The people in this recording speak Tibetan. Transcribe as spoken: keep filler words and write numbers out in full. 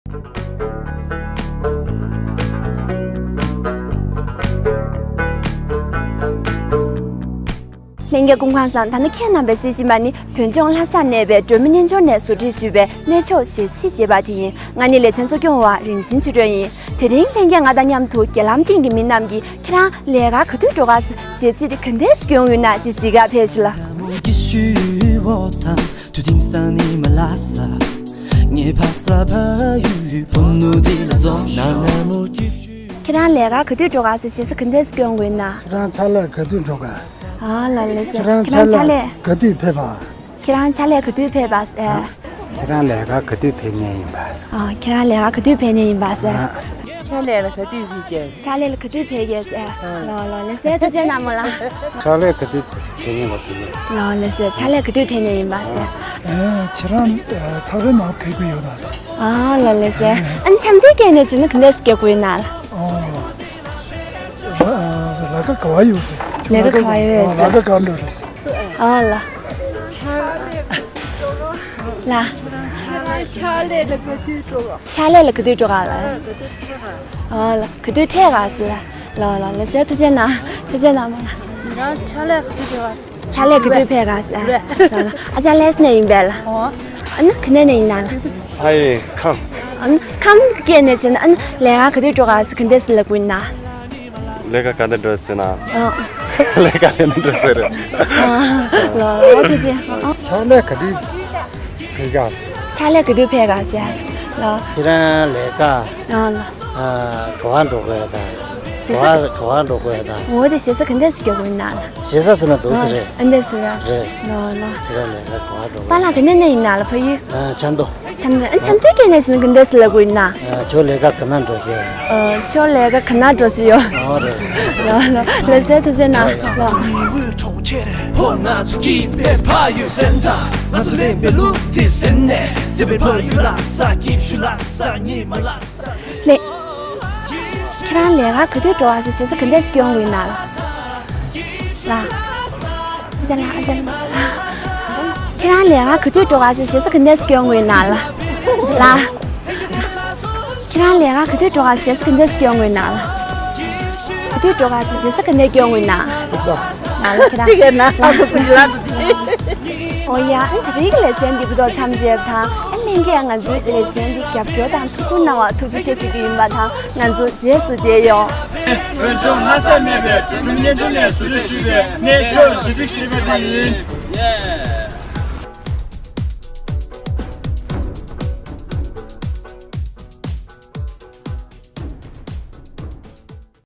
ལྷན་རྒྱས་སྐུ་ཁམས་བཟང་། ད་ནི་ཁྱེད་རྣམ་པས་གཟིགས་བཞིན་པ་ནི་བོད་ལྗོངས་ལྷ་སར་གནས་པའི་སྒྲོལ་མ་རྣལ་འབྱོར་ནས་བཟོ་སྒྲིག་ཞུས་པའི་གནས་མཆོག་གཞས་ཚིག་ཅེས་པ་དེ་ཡིན། ང་ནི་ལེ་ཚན་གཙོ་སྐྱོང་བ་རིན་ཆེན་ཆོས་སྒྲོན་ཡིན། དེ་རིང་ལྷན་རྒྱས་ང་དང་མཉམ་དུ་རྒྱ་ལམ་སྟེང་གི་མི་རྣམས་ཀྱིས་ཁྱེད་རང་ལས་ཀ་ག་དུས་འགྲོ་ག་ཟེར། གཞས་ཚིག་དེ་ག་འདྲས་སྐྱོན་ཡོད་ན་ཅིག་གཟིགས་ག་ཕེབས་ཤོག་ལ། ཁྱེད་རང་ལས་ཀ་ག་དུས་འགྲོ་ག་ཟེར། གཞས་ཚིག་ག་འདྲས་སྐྱོན་དགོས་ན། ཁྱེད་རང་ཕྱག་ལས་ག་དུས་འགྲོ་ག་ཟེར། ཨ་ལ་ལེ་ཟེར། ཁྱེད་རང་ཕྱག་ལས་ག་དུས་ཕེབས་པ། ཁྱེད་རང་ཕྱག་ལས་ག་དུས་ཕེབས་པ་ཟེར། ཁྱེད་རང་ལས་ཀ་ག་དུས་ཕེབས་མཁན་ཡིན་པ་ཟེར། ཨ། ཁྱེད་རང་ལས་ཀ་ག་དུས་ཕེབས་མཁན་ཡིན་པ་ཟེར། ཨ། ཕྱག་ལས་ལ་ག་དུས་ཕེབས་ཀྱི། ཕྱག་ལས་ལ་ག་དུས་ཕེབས་ཀྱི་ཟེར། ཨ། ལོ་ལོ་ལེ་ཟེར། ཐུགས་རྗེ་གནང་མོ་ལ། ཕྱག་ལས་ག་དུས་ཕེབས་མཁན་ཡིན་པ་ཟེར། ལོ་ལེ་ཟེར། ཕྱག་ལས་ག་དུས་ཕེབས་མཁན་ཡིན་པ་ཟེར། ཨ། ཁྱེད་རང་ཚོགས་པའི་ནང་ཕེབས་ཀྱི་ཡོད་ན་ཟེར། ཨ་ལ་ལེ་ཟེར། ཨ་ནི་འཆམ་མཐུན་སྐད་ནས་བྱས་ན་ག་འདྲས་སྐྱོན་དགོས་ན་ལ། ཨོ། ལ་ལས་ཀ་ག་བ་ཡོད་ཟེར། ལས་ཀ་ག་བ་ཡོད་ཟེར། ལས་ཀ་ག་འགྲོ་རེད་ཟེར། ཨ་ལ། ལ། ཕྱག་ལས་ལ་ག་དུས་འགྲོ་ག། ཕྱག་ལས་ལ་ག་དུས་འགྲོ་ག་ལ། ཨ་ལ། ག་དུས་ཐད་ག་ཟེར་ལ། ལ་ལ་ལེ་ཟེར། ཐུགས་རྗེ་གནང་། ཐུགས་རྗེ་གནང་མོ་ལ། ང་ཕྱག་ལས་ག་དུས་འགྲོ་ག་ཟེར། ཕྱག་ལས་ག་དུས་ཕེབས་ག་ཟེར། ལ་ལ། ཨ་ཅག་ལེ་ཟེར་ནས་ཡིན་པས་ལ། ཨོ། ཨ་ནི་ག་ནས་ནས་ཡིན་ན་ལ། ས་ཡི་ཁམས། ཨ་ནི་ཁམས་སྐད་ནས་བྱས་ན། ཨ་ནི་ལས་ཀ་ག་དུས་འགྲོ་ག་ཟེར། ག་འདྲས་ཟེར་ལབ་དགོས་ན། ལས་ཀ་ག་འདྲ་འགྲོ་ཟེར་ན། ཨ། ལས་ཀ་ག་འདྲ་འགྲོ་ཟེར། ཨ། ལ་ལ་ཐུགས་རྗེ། ཨ། ཕྱག་ལས་ག་དུས་ཕེབས་ག། ཕྱག་ལས་ག་དུས་ཕེབས་ག་ཟེར། ལ། ཁྱེད་རང་ལས་ཀ། ཨ་ལ། ཨ། ག་བ་འགྲོ་དགོས་དང་། ག་བ་ག་བ་འགྲོ་དགོས་དང་། འོ་དེ་ཞེ་ས་ག་འདྲས་སེ་སྐྱོན་དགོས་ན་ལ། ཞེ་ས་ཟེར་ན་འདུག་ཟེར་རེད། ཨ་འདྲས་ཟེར་ར། རེད། ལ་ལ། ཁྱེད་རང་ལས་ཀ་ག་བ་འགྲོ་དགོས། པཱ་ལགས་ག་ནས་ནས་ཡིན་ན་ལ། ཕ་ཡུལ། ཨ། ཆབ་མདོ། འཆམ་མཐུན། ཨ། འཆམ་མཐུན་སྐད་ནས་ཟེར་ན་ག་འདྲས་སེ་ལབ་དགོས་ན། ཨ། ཁྱོད་ལས་ཀ་ག་ན་འགྲོ་གི། ཨ། ཁྱོད་ལས་ཀ་ག་ན་འགྲོ་གི་ཡོད། ཨོ་རེད། ལ་ལ་ལ་ཟེར། ཐུགས་རྗེ་གནང་། ལ། ལེ། ཁྱེད་རང་ལས་ཀ་ག་དུས་འགྲོ་བ་ཟེར། ཞེ་ས་ག་འདྲས་སྐྱོན་དགོས་ན་ལ། ལ། ཨ་ཅག་ལ། ཨ་ཅག་ལ། ཁྱེད་རང་ལས་ཀ་ག་དུས་འགྲོ་ག་ཟེར། ཞེ་ས་ག་འདྲས་སྐྱོན་དགོས་ན་ལ། ལ། ཁྱེད་རང་ལས་ཀ་ག་དུས་འགྲོ་ག་ཟེར། ཞེ་ས་ག་འདྲས་སྐྱོན་དགོས་ན་ལ། ག་དུས་འགྲོ་ག་ཟེར། ཞེ་ས་ག་འདྲས་སྐྱོན་དགོས་ན། ལ་ལ། ཁྱེད་རང་ཅི་ག་ན་ལ་ལ། ཨོ་ཡ། ཨ་ནི་ད་རེས་ཀྱི་ལེ་ཚན་འདི་གུ་དོག་མཚམས་བཅད་པ་དང་། ཨ་ལྷན་རྒྱས་ང་ཚོའི་ལེ་ཚན་འདི་རྒྱབ་སྐྱོར་དང་ཐུགས་ཁུར་གནང་བ་ཐུགས་རྗེ་ཆེ་ཞུ་རྒྱུ་ཡིན་པ་དང་། ང་ཚོ་རྗེས་སུ་མཇལ་ཡོང་། བོད་ལྗོངས་ལྷ་སར་གནས་པའི་སྒྲོལ་མ་རྣལ་འབྱོར་ནས་བཟོ་སྒྲིག་ཞུས་པའི་གནས་མཆོག་གཞས་ཚིག་ཅེས་པ་དེ་ཡིན།